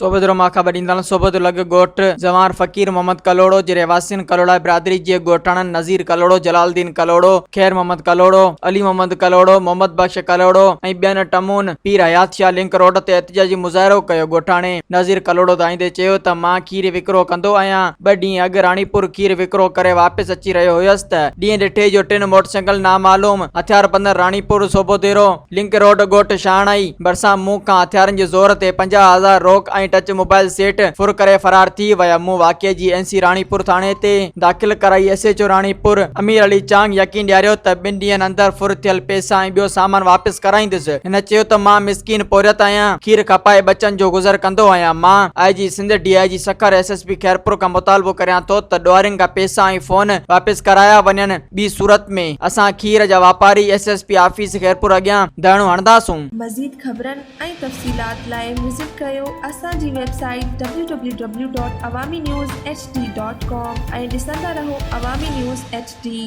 صوبيدرو مان خبر ڏيندڙ صوبيدرو لڳ ڳوٺ زوار فقير محمد ڪلهوڙو جي رهواسين ڪلهوڙا برادري جي ڳوٺاڻن نذير ڪلهوڙو، جلال الدين ڪلهوڙو، خير محمد ڪلهوڙو، علي محمد ڪلهوڙو، محمد بخش ڪلهوڙو ۽ ٻين ٽمون پير حيات شاهه لنڪ روڊ تي احتجاجي مظاهرو ڪيو. ڳوٺاڻي نذير ڪلهوڙو دانهيندي چيو ته مان کير وڪرو ڪندو آهيان، ٻه ڏينهن اڳ راڻيپور کير وڪرو ڪري واپس اچي رهيو هيس ته ڏينهن ڏٺي جو ٽن موٽرسائيڪل نامعلوم هٿياربندن راڻيپور صوبوديرو لنڪ روڊ ڳوٺ شاهاڻائي ڀرسان مون کان هٿيارن جي زور تي 50 هزار روڪ ۽ ٽچ موبائل سيٽ ڦر ڪري فرار ٿي ويا. مون واقعي جي اين سي راڻيپور ٿاڻي تي داخل ڪرائي. S H O Ranipur Amir Ali Chang يقين ڏياريو ته ٻن ڏينهن اندر ڦر ٿيل پئسا ۽ ٻيو سامان واپس ڪرائيندس. هن چيو ته مان مسڪين پورهيت آهيان، کير کپائي ٻچن جو گذر ڪندو آهيان. مان I G Sindh, D I G Sukkur, S S P Khairpur کان مطالبو ڪريان ٿو ته ڏوهارين کان پئسا ۽ فون واپس ڪرايا وڃن. ٻي صورت ۾ اسان کير جا واپاري S S P office Khairpur اڳيان ڌرڻو هڻنداسون. مزيد خبرن ۽ تفصيلات لاء وزٽ ڪريو اسان جي website W W W dot Awami news H D dot com ۽ ڏسندا رهو عوامي نيوز ايڇ ڊي.